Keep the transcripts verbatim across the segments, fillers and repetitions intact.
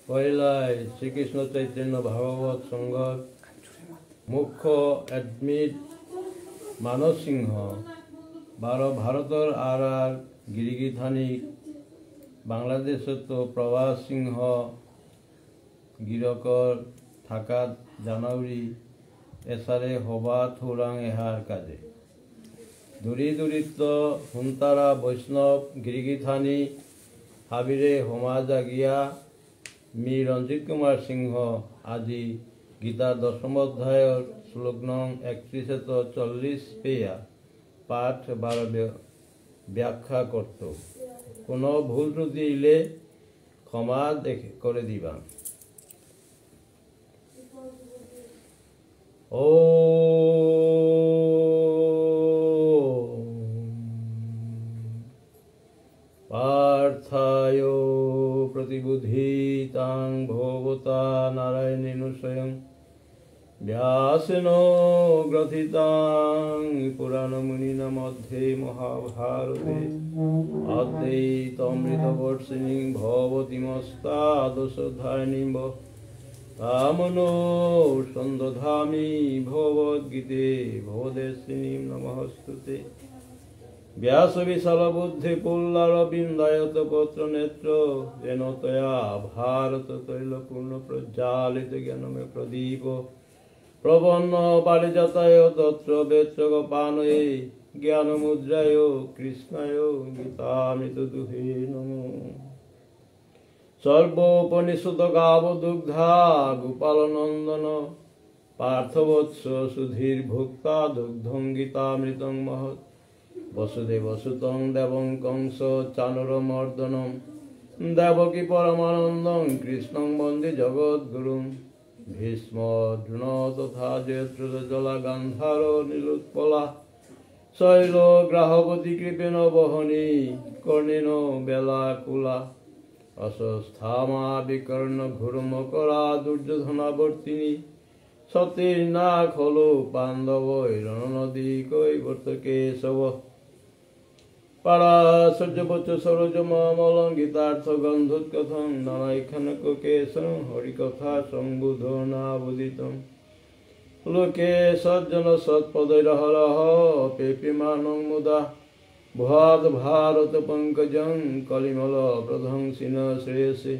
পয়লায় শ্রীকৃষ্ণ চৈতন্য ভাগবত সংঘর মুখ্য admin মানস সিংহ, বারো ভারতর আর আর গিরিগিথানি, বাংলাদেশত প্রভাস সিংহ গিরকর থাকাত জানাউরি এসারে হবা থৌরাং এহার কাজে। দূরি দূরিত্ব হুন্তারা বৈষ্ণব গিরিগিথানি হাবিরে হমা জাগিয়া মি রঞ্জিত কুমার সিংহ আজি গীতার দশম অধ্যায়র শ্লোক নং একত্রিশেত্ত চল্লিশ পেয়া পাঠ বারো ব্য-, ব্যাখ্যা করত। কোনো ভুল ত্রুটি ইলে ক্ষমা দেখে, করে দিবা। ॐ पार्थाय प्रतिबोधितां भगवता नारायणेन स्वयं व्यासेन ग्रथितां पुराणमुनिना मध्ये महाभारते अद्वैतामृतवर्षिणीं भवतीमष्टादशोऽध्यायिनीं व तामनो सन्दधामि भगवद्गीते भवदर्शिनीं नमोऽस्तु ते। व्यास विशालबुद्धि पुल्लारविन्दायतपत्रनेत्र येन त्वया भारततैलपूर्णः प्रज्वालितो ज्ञानमयः प्रदीपः प्रपन्नः पारिजाताय तत्र वेत्रकपाणये ज्ञानमुद्राय कृष्णाय गीतामृतदुहे नमः। सर्वोपनिषदो गावो दुग्धा गोपालनन्दन पार्थवत्स सुधीर्भोक्ता दुग्धं गीतामृतं महत्। वसुदेवसुतं देवं कंसचाणूरमर्दनं देवकी परमानन्दं कृष्णं वन्दे जगद्गुरुम्। भीष्म द्रोण तथा जयद्रथ जला गान्धार नीलोत्पला शैलग्राहवती कृपेण वहनी कर्णेन वेलाकुला। अश्वत्थामा विकर्णो घोरमकरा दुर्योधनावर्तिनी। सङ्कीर्णा खलु पाण्डवैरननदी कैवर्त केशव। पराशर्यवचः सरोजममलं गीतार्थगन्धोद्गतं नानाख्यानककेशरं हरिकथासम्बुधो नावोदितं। लोके सज्जनसत्पदैरहरह प्रीप्यमानं मुदा भूयाद् भारतपङ्कजं कलिमलप्रध्वंसिन श्रेयसे।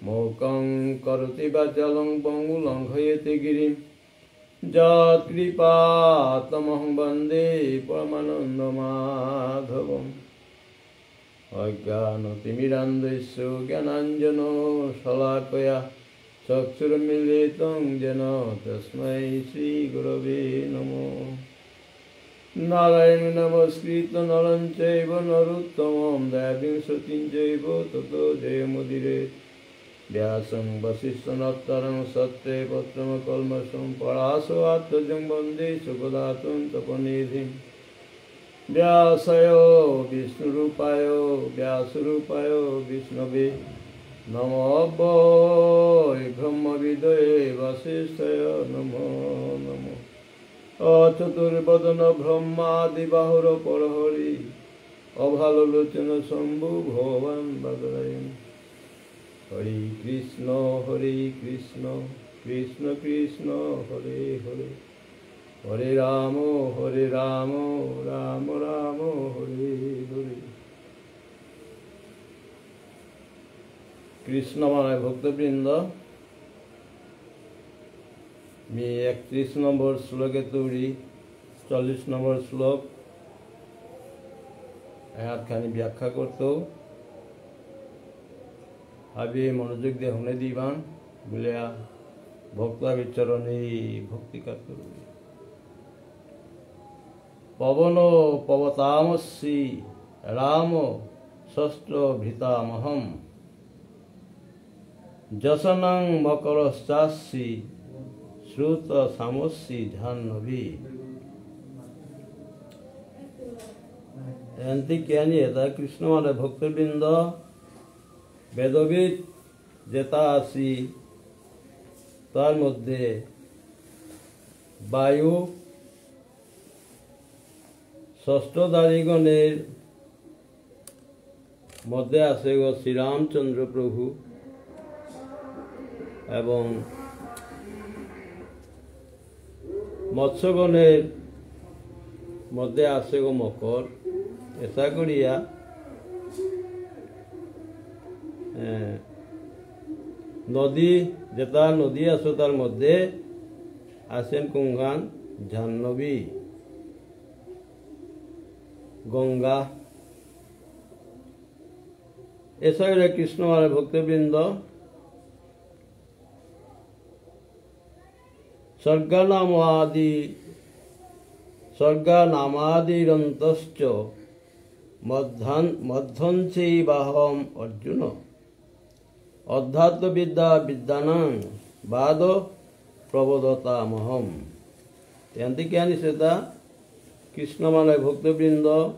मूकं करोति वाचालं पङ्गुं लङ्घयते गिरिं यत्कृपातमहं वन्दे परमानन्दमाधवम्। अज्ञानतिमिरान्धस्य ज्ञानाञ्जनशलाकया चक्षुरुन्मीलितं येन तस्मै श्रीगुरवे नमः। नारायणं नमस्कृत्य नरं चैव नरोत्तमं देवीं सरस्वतीं चैव ततो जयमुदीरयेत्। व्यासं वसिष्ठनप्तारं सत्यवत्यमकल्मषं पराशरात्मजं वन्दे सुखदातं तपोनिधिम्। व्यासाय विष्णुरूपाय व्यासरूपाय विष्णवे नमो वै ब्रह्मविदये वसिष्ठाय नमो नमः। अचतुर्वदन ब्रह्मादिबाहुर परहरि अभाललोचन शम्भु भगवान् बादरायण। हरे कृष्ण हरे कृष्ण कृष्ण कृष्ण हरे हरे। হরে রাম হরে রাম রাম রাম হরে হরে। কৃষ্ণ মানে ভক্তবৃন্দ, মি একত্রিশ নম্বর শ্লোকে তুরি চল্লিশ নম্বর শ্লোক এহাত খানি ব্যাখ্যা করতৌ। হাবি মনোযোগ দিয়ে শুনে দিবান বুলিয়া ভক্ত বিচরণে ভক্তি কাতর। পবন পবতামসি রাম শস্ত্র ভৃতামহম। যশনাং মকরশ্চাসি শ্রুত সামসি জাহ্নবী। এন্তি জ্ঞানী এটা কৃষ্ণ মানে ভক্তবৃন্দ, বেদবিদ যেটা আছি, তার মধ্যে বায়ু শস্ত্রধারীগণের মধ্যে আছে গো শ্রীরামচন্দ্র প্রভু। এবং মৎস্যগণের মধ্যে আছে গো মকর। এসা করিয়া, এ, নদী, যেতা নদী আছে তার মধ্যে আছেন কুঙ্গান জাহ্নবী, গঙ্গা। এসা করিয়া কৃষ্ণ মানে ভক্তবৃন্দ, স্বর্গানামাদি, স্বর্গানামাদিরন্তশ্চ মধ্যান-, মধ্যঞ্চৈবাহম অর্জুন। অধ্যাত্মবিদ্যা বিদ্যানাং বাদ প্রবদতামহম। তেন্তে জ্ঞানী শ্রোতা, কৃষ্ণ মানে ভক্তবৃন্দ,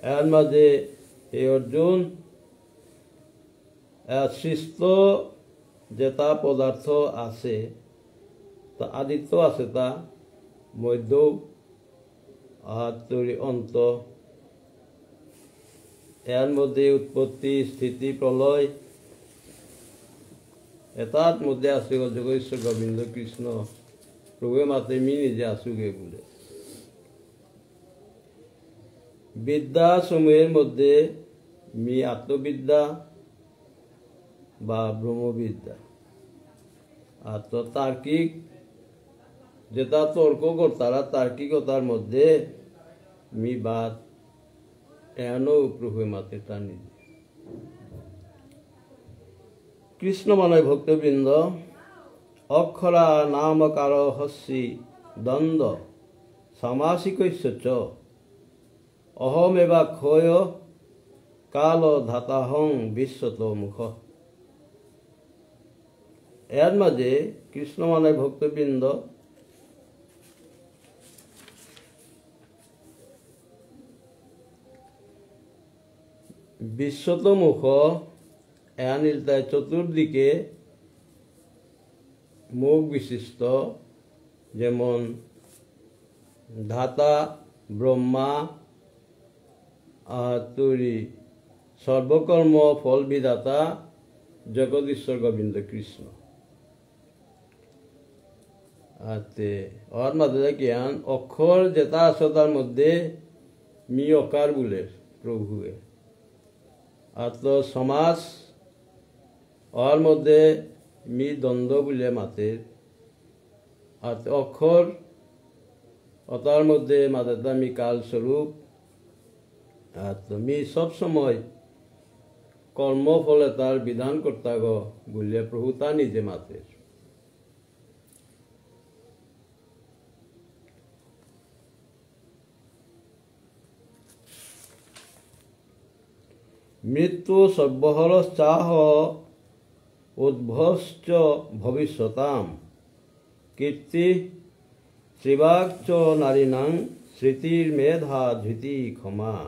এর মাঝে হে অর্জুন, আহ, সৃষ্ট যেতা পদার্থ আছে, তা আদিত্য আছে, তা মধ্য, আহ, তরি অন্ত, এর মধ্যে উৎপত্তি, স্থিতি, প্রলয়, এতার মধ্যে আছে গো জগদীশ্বর গোবিন্দ কৃষ্ণ, প্রভুয়ে মাতে মি নিজে আসুগে বুলে। বিদ্যা সমূহের মধ্যে মি আত্মবিদ্যা বা ব্রহ্মবিদ্যা। আর তো তার্কিক, যেতা তর্ক করতারা, তার্কিকতার মধ্যে মি বাদ, এহানও প্রভুয়ে মাতে তা নিজে। কৃষ্ণ মানে ভক্তবৃন্দ, অক্ষরা নামকার হস্যি দ্বন্দ্ব সমাসিকস্য চ। অহমেবাক্ষয় কালধাতাহং বিশ্বতোমুখ। এর মাঝে কৃষ্ণ মানে ভক্তবৃন্দ, বিশ্বতোমুখ এহান ইলতাই চতুর্দিকে মুখ বিশিষ্ট, যেমন ধাতা ব্রহ্মা, আহ, তুরি সর্বকর্ম ফল বিধাতা জগদীশ্বর গোবিন্দ কৃষ্ণ। আতে, ওর মাঝে কিয়ান অক্ষর যেতা আছে তার মধ্যে মি অকার বুলের প্রভুয়ে। আর তো সমাস, ওর মধ্যে মি দ্বন্দ্ব বুলে মাতের। আর তো অক্ষর, অতার মধ্যে মাতের তা মি কাল স্বরূপ। আর তো মি সব সময় কর্মফলে তার বিধান কর্তা গো বুলে প্রভু তা নিজে মাতের। মৃত্যু সর্বহরশ্চাহ উদ্ভবশ্চ ভবিষ্যতাম। কীর্তি শ্রীবাক চ নারীণাং স্মৃতির্মেধা ধৃতি ক্ষমা।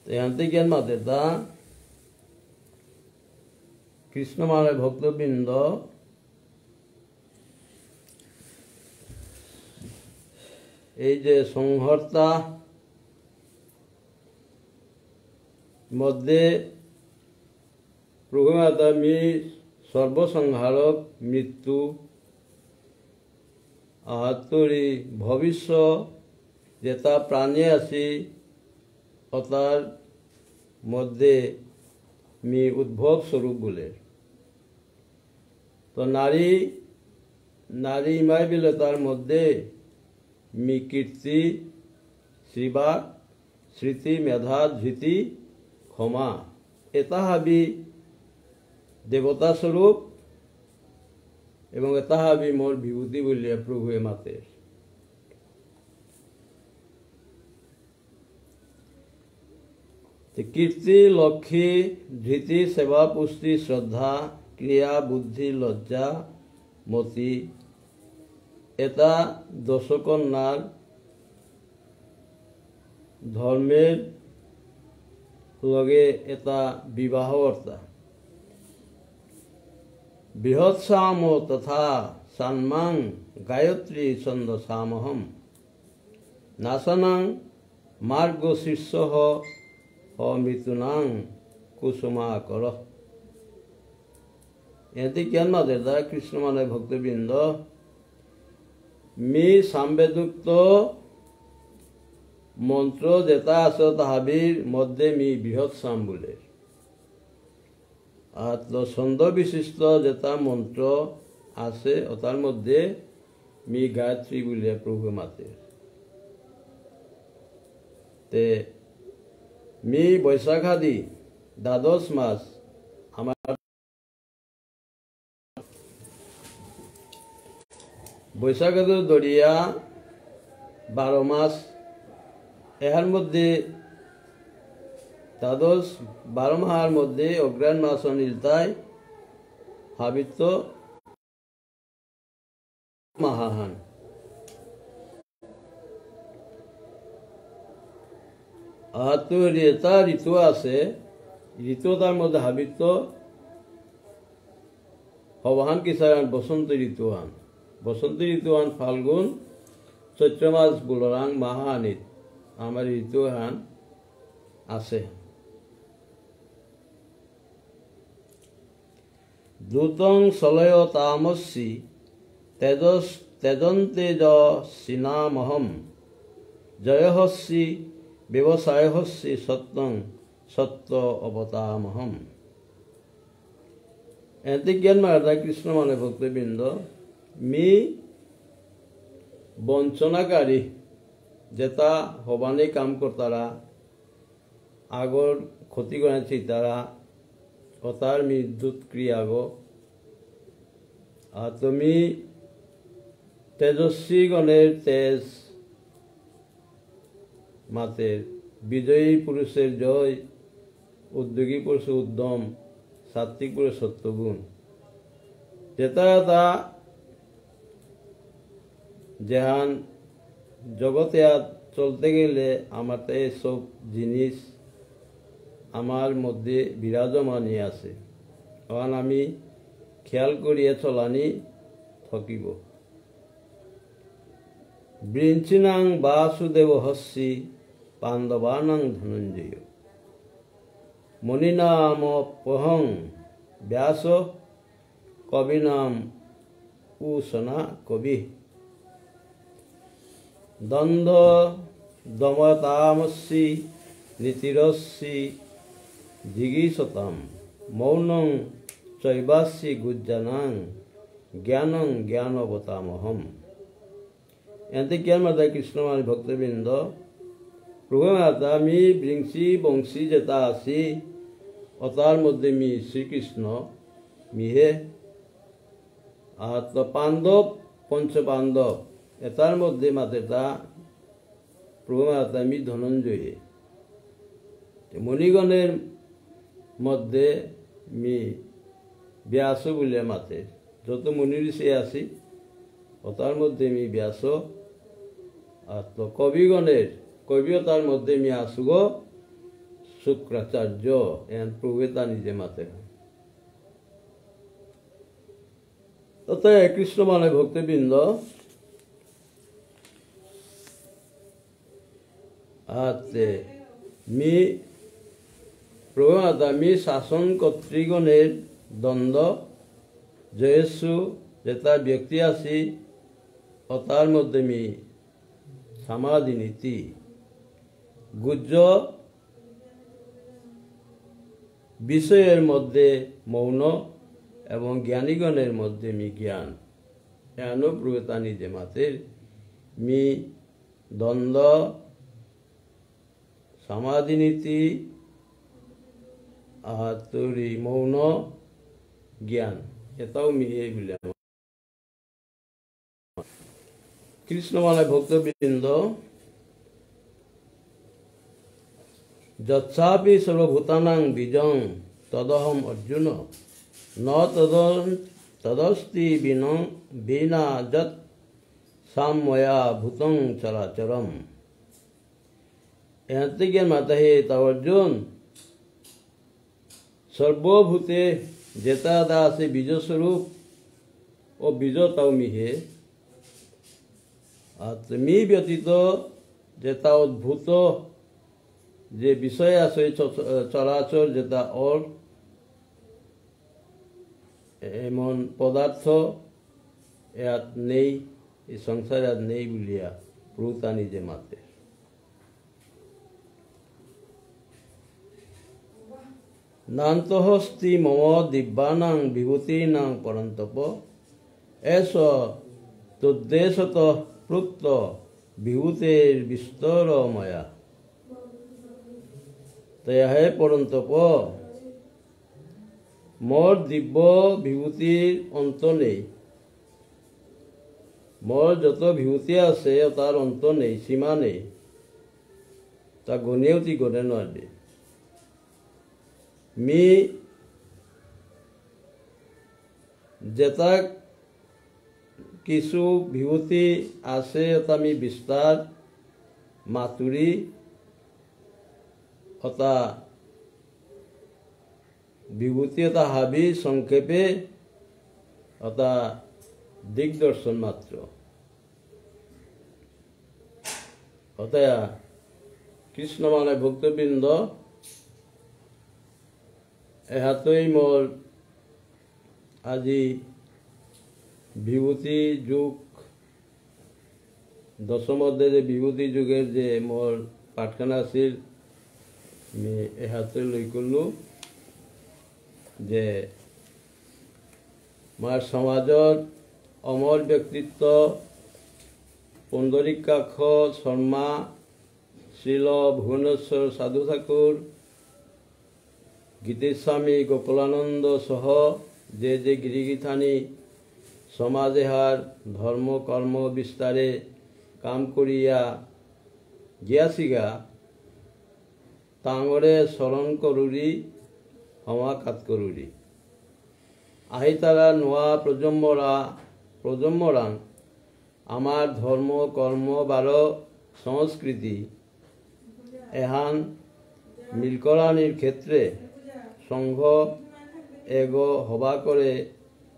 তো এহানতে জ্ঞান মাতেতা কৃষ্ণ মানে ভক্তবৃন্দ, এই যে সংহর্তা মধ্যে প্রভু মাতা মি সর্বসংহারক মৃত্যু, আহাত্তরি ভবিষ্য যেতা প্রাণী আছি, অতার মধ্যে মি উদ্ভব স্বরূপ বুলে। তো নারী, নারী ইমাই বিলে তার মধ্যে মি কীর্তি, শ্রীবাক, স্মৃতি, মেধা, ধৃতি, ক্ষমা। এতা হাবি দেবতা স্বরূপ এবং এতা হাবি মোর বিভূতি বুলিয়া প্রভুয়ে মাতের। তে কীর্তি, লক্ষ্মী, ধৃতি, সেবা, পুষ্টি, শ্রদ্ধা, ক্রিয়া, বুদ্ধি, লজ্জা, মতি, এতা দশকন্যার ধর্মের লগে এতা বিবাহ অর্তা। বৃহৎসাম তথা সাম্যাং গায়ত্রী ছন্দসামহম। নাসানাং মার্গশীর্ষঃ মৃদূনাং কুসুমাকর। এতে কিহান মাতেরতা কৃষ্ণ মানে ভক্তবৃন্দ, মি সামবেদোক্ত মন্ত্র যেতা আছে তা হাবির মধ্যে মি বৃহৎ সাম বুলের। আর তো ছন্দ বিশিষ্ট যেতা মন্ত্র আছে, ওতার মধ্যে মি গায়ত্রী বুলিয়া প্রভু মাতের। তে মি বৈশাখাদি দ্বাদশ মাস, আমার বৈশাখাদি ধরিয়া বারো মাস, এহার মধ্যে দ্বাদশ, বারো মাহার মধ্যে অগ্রহায়ণ মাস অনিলতাই হাবিত্ত মাহাহান। আর তো যেতা ঋতু আছে, ঋতু তার মধ্যে হাবিত্ত হবাহান কিসারান বসন্ত ঋতুহান। বসন্ত ঋতুহান ফাল্গুন, চৈত্র মাস বুলরাং মাহানিত আমার ঋতুহান আছে। দ্যূতং সলয়তামস্মি তেজস-, তেজন্তেজস্বিনামহম্। জয়হস্মি ব্যবসায়হস্মি সত্ত্বং সত্ত্ব অবতামহম্। এতে কিহান মাতেরতা কৃষ্ণ মানে ভক্তবৃন্দ, মি বঞ্চনাকারী, যেতা হবানি কাম করতারা, আগর ক্ষতি করে চিতারা, অতার মি দ্যূত ক্রিয়াগ। আর তো মি তেজস্বী গণের তেজ মাতের, বিজয়ী পুরুষের জয়, উদ্যোগী পুরুষের উদ্যম, সাত্ত্বিক পুরুষের সত্ত্বগুণ। যেতা তা যেহান জগতে আর চলতে গেলে আমার তো এই সব জিনিস আমার মধ্যে বিরাজমানই আছে। কারণ আমি খেয়াল করিয়া চলানি থাকিব। বৃন্সিনাং বাসুদেবহস্মি পাণ্ডবানাং ধনঞ্জয়। মুনীনামপ্যহং ব্যাস কবীনাম উশনা কবি। দ্বন্দ্ব দময়তামস্মি নীতিরস্মি জিগীষতাম। মৌনং চৈবাস্মি গুহ্যানাং জ্ঞানং জ্ঞানবতামহম। এতে কিহান মাতের কৃষ্ণ মানে ভক্তবৃন্দ, প্রভু মাতের মি বৃংশি বংশী যেতা আসি, অতার মধ্যে মি শ্রীকৃষ্ণ মিহে। আর তো পাণ্ডব, পঞ্চপাণ্ডব, এতার মধ্যে মাতেরতা প্রভু মাতেরতা মি ধনঞ্জয়। তে মুনিগণের মধ্যে মি ব্যাস বুলিয়া মাতের। যত মুনি ঋষি আসি, অতার মধ্যে মি ব্যাস। আর তো কবিগণের, কবি অতার মধ্যে মি আসুগ শুক্রাচার্য, এন প্রভু এতা নিজে মাতের। অতএব কৃষ্ণ মানে ভক্তবৃন্দ, আতে মি প্রভু মাতেরতা মি শাসন কর্তৃগণের দ্বন্দ্ব জয়স্য যেতা ব্যক্তি আসি, অতার মধ্যে মি সমাধি নীতি। গুহ্য বিষয়ের মধ্যে মৌন এবং জ্ঞানীগণের মধ্যে মি জ্ঞান। এহানও প্রভু এতা নিজে মাতের। মি দ্বন্দ্ব, সমাধি নীতি, আতুরি মৌন, জ্ঞান। এতাও মিহে বুলে আমার। কৃষ্ণ মানে ভক্তবৃন্দ, যচ্চাপি সর্বভূতানাং বীজং তদহম অর্জুন। ন তদন-, তদস্তি বিন-, বিনা যৎ সাম ময়া ভূতং চরাচরম। এহাতে জ্ঞান মাতা হে তা অর্জুন, সর্বভূতে যেতা এতা আসে বীজস্বরূপ, ও বীজ তাও মিহে। আর মি ব্যতীত যেতা উদ্ভূত যে বিষয় আছে চ-, চ-, চরাচর যেতা অর এমন পদার্থ এহাত নেই, এ সংসারে আর নেই বুলিয়া প্রভুতা নিজে মাতে। নান্তহস্তি মম দিব্যানাং বিভূতিনাং পরন্তপ। এষ তোদ্দেশতঃ প্রোক্ত বিভূতির বিস্তর ময়া। তয়া হে পরন্তপ, মোর দিব্য বিভূতির অন্ত নেই। মোর যত বিভূতি আছে, তার অন্ত নেই, সীমা নেই। তা গণেও তি গণে নারবে। মি যেতা কিছু বিভূতি আছে, এতা মি বিস্তার মাতুরি, অতা বিভূতি এতা হাবি সংক্ষেপে, অতা দিগদর্শন মাত্র। অতএব কৃষ্ণ মানে ভক্তবৃন্দ, এহাতই মোর আজি বিভূতি যোগ, দশম অধ্যায় যে বিভূতি যোগের যে মোর পাঠখানা আছিল, আমি এহাতই লই করলু যে আমার সমাজর অমর ব্যক্তিত্ব পুণ্ডরীকাক্ষ শর্মা, শ্রীল ভুবনেশ্বর সাধু ঠাকুর, গীতিস্বামী গোকুলানন্দ সহ যে যে গিরিগিথানি সমাজ এহার ধর্ম কর্ম বিস্তারে কাম করিয়া গিয়াছিগা, তাঙরে স্মরণ করুরি, হমা কাত করুরি। আহিতারা নুয়া প্রজন্মরা, প্রজন্মরাং আমার ধর্ম, কর্ম, বারো সংস্কৃতি এহান মিলকরানির ক্ষেত্রে সংঘ এগ হবা করে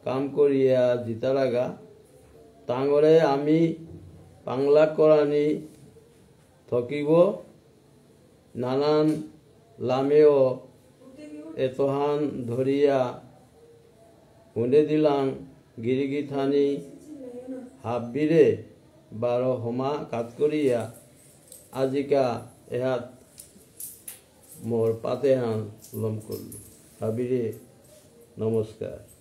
কাম করিয়া জিতারাগা, তাঙরে আমি পাংলাক করানি থকিব। নানান লামেও এতহান ধরিয়া হুনে দিলাং গিরিগিথানি হাব্বিরে বারো হমা কাত করিয়া আজিকা এহাত মোর পাতেহান লম করলু। হাবিরে নমস্কার।